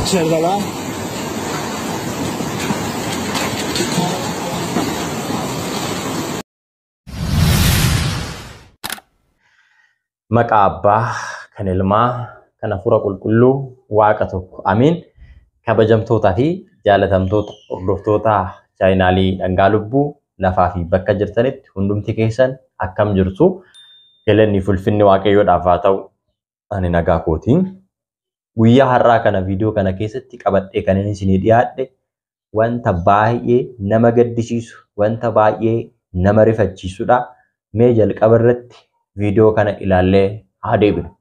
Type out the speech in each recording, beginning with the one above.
İçeride lan. Maqaa Abbaa kan Ilmaa kan Hafuura Qulqulluu Waaqa tokko. Amiin. Kabajamtootaa fi jaalatamtoota hordoftoota chaayinaalii Dhangaa Lubbuu lafaa fi bakka jirtanitti hundumti keessan akkam jirtu? Galanni fi ulfinni Waaqayyoodhaaf haa ta'u. Ani nagaa kootiin. Guyyaa har'aa kana viidiyoo kana keessatti qabadhee kan inni isinii dhiyaadhe wanta baay'ee nama gaddisiisu, wanta baay'ee nama rifachiisudha. Mee jalqaba irratti viidiyoo kana ilaallee haa deebinu.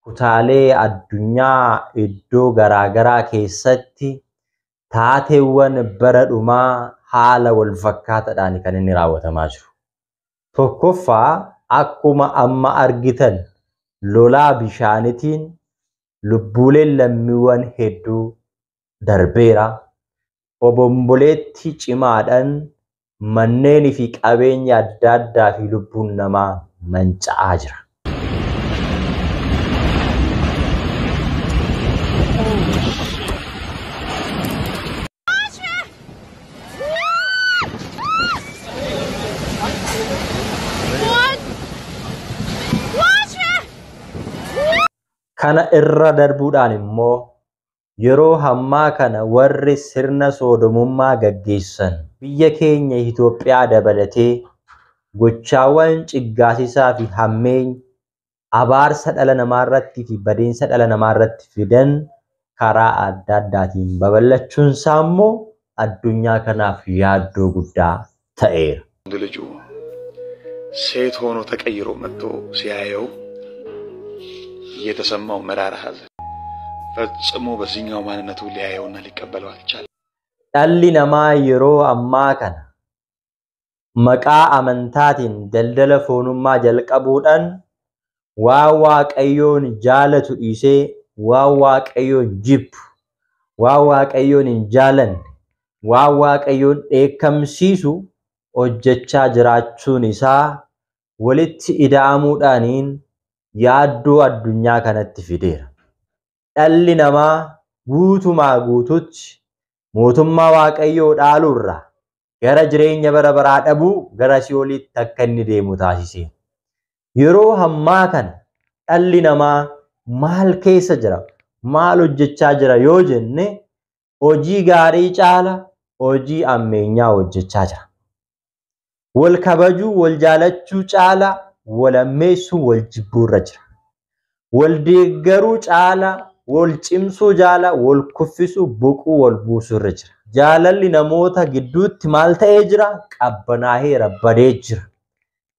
Kutaalee addunyaa iddoo garaagaraa keessatti taateewwan bara dhumaa haala wal fakkaataadhaan kan inni raawwatamaa jiru. Tokkoffaa, akkuma amma argitan lolaa bishaaniitiin lubbuuleen lammiiwwan hedduu darbeera. Obomboleetti cimaadhaan manneenii fi qabeenya adda addaa fi lubbuun namaa manca'aa jira. Kana irra darbuudhaan immoo yeroo hammaa kana warri sirna soodomummaa gaggeessan biyya keenya Itoophiyaa dabalatee gochaawwan ciggaasisaa fi hammeenya abaarsa dhala namaarratti fi badeensa dhala namaarratti fidan karaa adda addaatiin babal'achuun isaa immoo addunyaa kanaaf yaaddoo guddaa ta'eera. ልጁ ሴት ሆኖ ተቀይሮ መጥቶ ሲያየው የተሰማው መራራ ሐዘን ፈጽሞ በዚህኛው ማንነቱ ሊያየውና ሊቀበለው አልቻለም። Dhalli namaa yeroo ammaa kana maqaa amantaatiin daldala foonummaa jalqabuudhaan waan Waaqayyoon jaalatu dhiisee waan Waaqayyoon jibbu, waan Waaqayyoon hin jaalanne, waan Waaqayyoon dheekkamsiisu hojjechaa jiraachuun isaa walitti ida'amuudhaaniin yaaddoo addunyaa kanatti fideera. Dhalli namaa guutumaa guututti mootummaa Waaqayyoo dhaaluurraa gara jireenya bara baraa dhabuu gara si'oolitti akka inni deemu taasiseera. Yeroo hammaa kana dhalli namaa maal keessa jira? Maal hojjechaa jira yoo jenne hojii gaarii caala hojii ammeenyaa hojjechaa jira. Wal kabajuu, wal jaalachuu caala wal ammeessuu, wal jibbuurra jira. Wal deeggaruu caala, wal cimsuu caala, wal kuffisuu, boquu, wal buusuurra jira. Jaalalli namoota gidduutti maal ta'ee jira? Qabbanaa'eera, badee jira.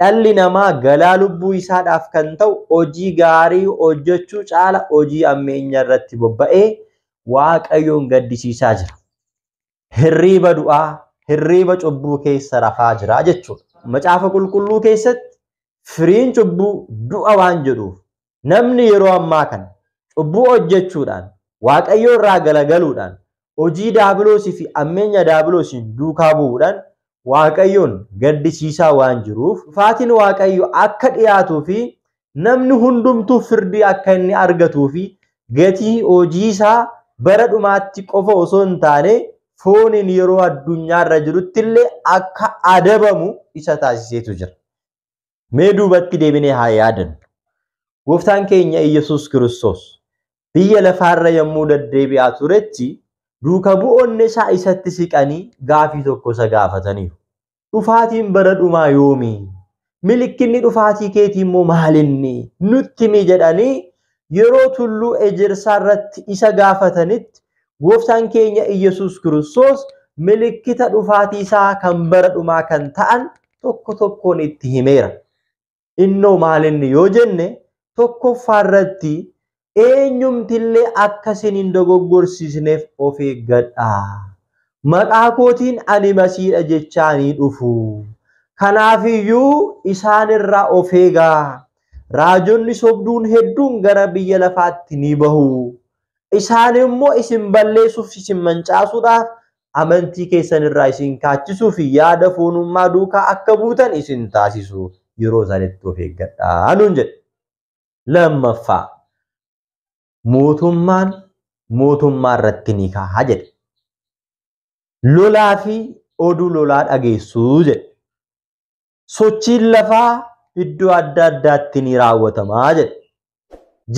Dhalli namaa galaa lubbuu isaadhaaf kan ta'u hojii gaarii hojjechuu caala hojii ammeenya irratti bobba'ee Waaqayyoon gaddisiisaa jira. Hirriiba du'aa, hirriiba cubbuu keessa rafaa jira jechuudha. Macaafa Qulqulluu keessatti firiin cubbuu du'a waan jedhuuf namni yeroo ammaa kana cubbuu hojjechuudhaan Waaqayyoo irraa galagaluudhaan hojii daabiloosii fi ammeenya daabiloosiin duukaa bu'uudhaan Waaqayyoon gaddisiisaa waan jiruuf dhufaatiin Waaqayyo akka dhiyaatuu fi namni hundumtuu firdii akka inni argatuu fi gatii hojii isaa bara dhumaatti qofa osoo hin taane fooniin yeroo addunyaarra jirutti illee akka adabamu isa taasiseetu jira. Mee duubatti deebinee haa yaadannu. Gooftaan keenya Iyyasuus Kiristoos biyya lafaarra yommuu deddeebi'aa turetti duuka bu'oonni isaa isatti siqanii gaafii tokko isa gaafataniiru. Dhufaatiin bara dhumaa yoomi? Milikkinni dhufaatii keetii immoo maalinni? Nutti himi jedhanii yeroo tulluu ejersaa irratti isa gaafatanitti gooftaan keenya Iyyasuus Kiristoos milikkita dhufaatii isaa kan bara dhumaa kan ta'an tokko tokkoon itti himeera. Innoo maalinni yoo jenne tokkoffaa irratti eenyumtillee akka isin hin dogoggorsiisneef of eeggadhaa. Maqaa kootiin ani masiidha jechaa ni dhufu. Kanaafiyyuu isaan irraa of eegaa. Raajonni sobduun hedduun gara biyya lafaatti ni bahu. Isaan immoo isin balleessuuf isin mancaasuudhaaf amantii keessan irraa isin kaachisuu fi yaada foonummaa duukaa akka buutan isin taasisu. Yeroo isaanitti of eeggadhaa nuun jedhe. Lammaffaa, mootummaan mootummaa irratti ni ka'a jedhe. Lolaa fi oduu lolaa dhageessuu jedhe. Sochiin lafaa iddoo adda addaatti ni raawwatamaa jedhe.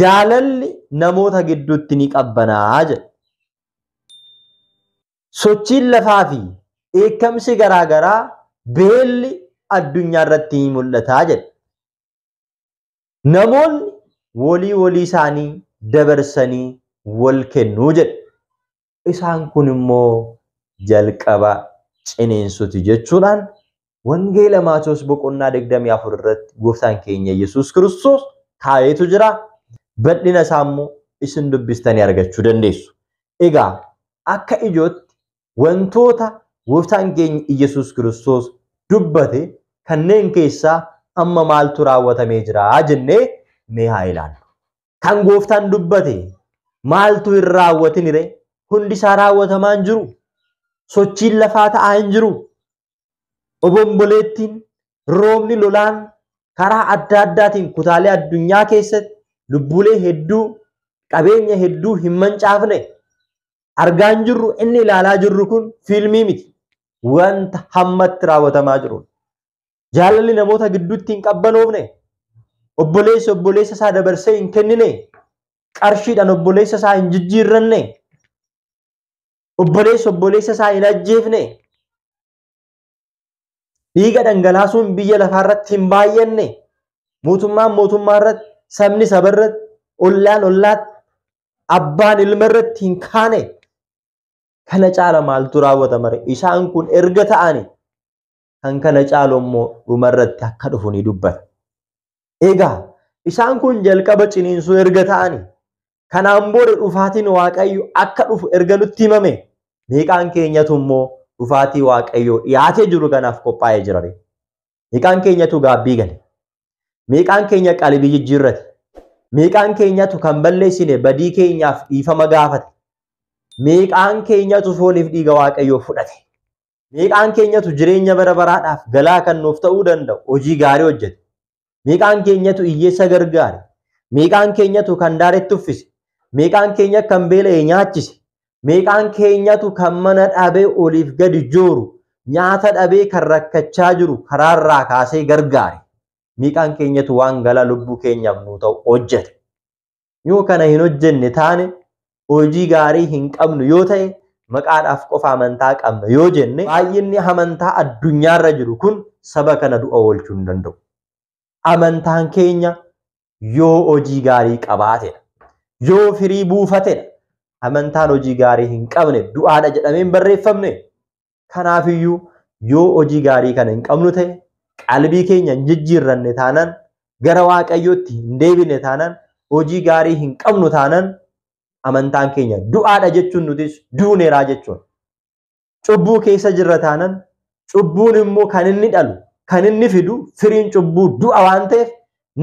Jaalalli namoota gidduutti ni qabbanaa jedhe. Sochiin lafaa fi dheekkamsi garaagaraa, beelli addunyaa irratti ni mul'ataa jedhe. Namoonni walii walii isaanii dabarsanii wal kennuu jedhe. Isaan kun immoo jalqaba ciniinsuti jechuudhaan Wangeela Maatewos boqonnaa 24 irratti gooftaan keenya Yesuus Kiristoos kaa'eetu jira. Bal'ina isaa immoo isin dubbistanii argachuu dandeessu. Egaa akka ijootti wantoota gooftaan keenya Yesuus Kiristoos dubbate kanneen keessaa amma maaltu raawwatamee jira jennee mee haa ilaallu. Kan gooftaan dubbate maaltu hin raawwatin ree? Hundi isaa raawwatamaa hin jiru. Sochiin lafaa ta'aa hin jiru. Obomboleettiin, roobni lolaan karaa adda addaatiin kutaalee addunyaa keessatti lubbuulee hedduu, qabeenya hedduu hin mancaafne. Argaa hin jirru, inni ilaalaa jirru kun fiilmii miti. Wanta hammatti raawwatamaa jiru. Jaalalli namoota gidduutti hin qabbanoofne. Obboleessi obboleessa isaa dabarsee hin kennine. Qarshiidhaan obboleessa isaa hin jijjiirranne. Obboleessi obboleessa isaa hin ajjeefne. Dhiiga dhangalaasuun biyya lafaarratti hin baay'anne. Mootummaan mootummaa irratti, sabni saba irratti, ollaan ollaatti, abbaan ilma irratti hin kaane. Kana caala maaltu raawwatama ree? Isaan kun erga ta'ani kan kana caalu immoo dhumarratti akka dhufu ni dubbata. Egaa isaan kun jalqaba ciniinsuu erga ta'ani kanaan booda dhufaatiin Waaqayyo akka dhufu erga nutti himame, meeqaan keenyatu immoo dhufaatii Waaqayyoo dhiyaatee jiru kanaaf qophaa'ee jira ree? Meeqaan keenyatu gaabbii gale? Meeqaan keenya qalbii jijjiirrate? Meeqaan keenyatu kan balleessine badii keenyaaf dhiifama gaafate? Meeqaan keenyatu fooniif dhiiga Waaqayyoo fudhate? Meeqaan keenyatu jireenya bara baraadhaaf galaa kan nuuf ta'uu danda'u hojii gaarii hojjete? Meeqaan keenyatu hiyyeessa gargaare? Meeqaan keenyatu kan daaretti uffise? Meeqaan keenya kan beela'e nyaachise? Meeqaan keenyatu kan mana dhabee oliif gadi jooru, nyaata dhabee kan rakkachaa jiru karaarraa kaasee gargaare? Meeqaan keenyatu waan galaa lubbuu keenyaaf nuu ta'u hojjete? Yoo kana hin hojjenne taane, hojii gaarii hin qabnu yoo ta'e, maqaadhaaf qofa amantaa qabna yoo jenne, baay'inni amantaa addunyaarra jiru kun saba kana du'a oolchuu hin danda'u. Amantaan keenya yoo hojii gaarii qabaatedha. Yoo firii buufatedha. Amantaan hojii gaarii hin qabne du'aadha jedhamee hin barreeffamne. Kanaafiyyuu yoo hojii gaarii kana hin qabnu ta'e, qalbii keenya hin jijjiirranne taanaan, gara Waaqayyootti hin deebine taanaan, hojii gaarii hin qabnu taanaan, amantaan keenya du'aadha jechuun nutis duuneeraa jechuudha. Cubbuu keessa jirra taanaan, cubbuun immoo kan inni dhalu, kan inni fidu firiin cubbuu du'a waan ta'eef,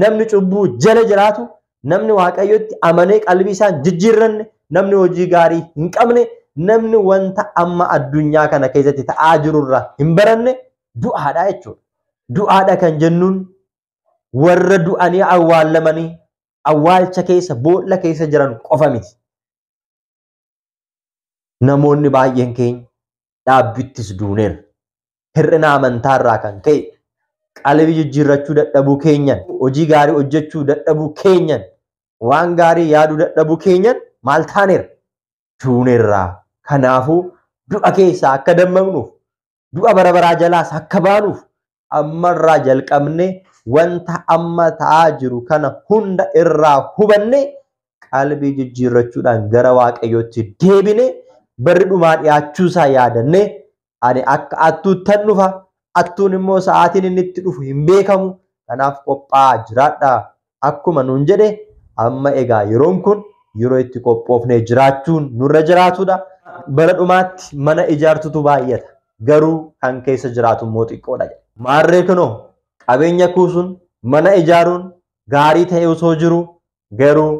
namni cubbuu jala jiraatu, namni Waaqayyotti amanee qalbii isaan jijjiirranne, namni hojii gaarii hin qabne, namni wanta amma addunyaa kana keessatti ta'aa jirurraa hin baranne du'aadha jechuudha. Du'aadha kan jennuun warra du'anii awwaalamanii awwaalcha keessa boolla keessa jiran qofa miti. Namoonni baay'een keenya dhaabbittis duuneera. Hir'ina amantaarraa kan ka'e qalbii jijjiirrachuu dadhabuu keenyan, hojii gaarii hojjechuu dadhabuu keenyan, waan gaarii yaaduu dadhabuu keenyan maal taaneera? Duuneerraa. Kanaafuu du'a keessaa akka dammaqnuuf, du'a bara baraa jalaas akka baanuuf ammarraa jalqabnee wanta amma ta'aa jiru kana hunda irraa hubanne qalbii jijjiirrachuudhaan gara Waaqayyootti deebine, barri dhumaa dhiyaachuusaa yaadanne, ani akka attuuttan dhufa, attuun immoo sa'aatiin inni itti dhufu hin beekamu, kanaaf qophaa'aa jiraadhaa akkuma nuun jedhe, amma egaa yeroon kun yeroo itti qophoofnee jiraachuun nurra jiraatudha. Bara dhumaatti mana ijaartutu baay'ata, garuu kan keessa jiraatu immoo xiqqoodha. Maarree kunoo qabeenya kuusuun, mana ijaaruun gaarii ta'e osoo jiru, garuu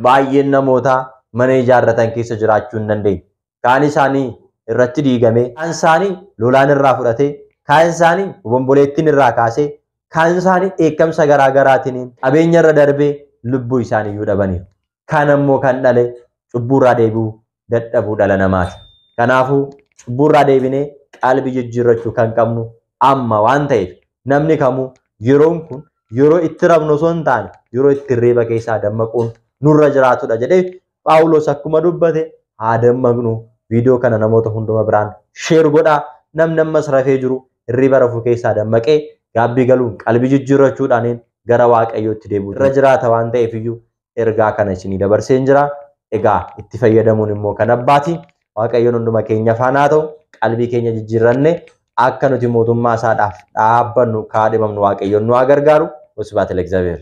baay'een namootaa mana ijaarratan keessa jiraachuu hin dandeenye. Kaan isaanii irratti diigamee, kaan isaanii lolaan irraa fudhatee, kaan isaanii obomboleettiin irraa kaasee, kaan isaanii dheekkamsa garaa garaatiin qabeenya irra darbee lubbuu isaanii iyyuu dhabaniiru. Kan ammoo kan dhale cubbuurraa deebi'uu dadhabuu dhala namaati. Kanaafuu cubbuurraa deebinee qalbii jijjiirrachuu kan qabnu amma waan ta'eef namni kamuu yeroon kun yeroo itti rafnu osoo hin taane yeroo itti hirriba keessaa dammaquun nurra jiraatudha jedhee Phaawulos akkuma dubbate haa dammaqnu. Viidiyoo kana namoota hunduma biraan share godhaa. Namni ammas rafee jiru hirriba rafuu keessaa dammaqee gaabbii galuun qalbii jijjiirrachuudhaan gara Waaqayyootti deebi'u irra jiraata waan ta'eef iyyuu ergaa kana isinii dabarseen jira. Egaa itti fayyadamuun immoo kan abbaati. Waaqayyoon hunduma keenya faana haa ta'u. Qalbii keenya jijjiirranne akka nuti mootummaa isaadhaaf dhaabbannu kaadhimamnu Waaqayyoon nu haa gargaaru. Wasbaat Legzaabeer.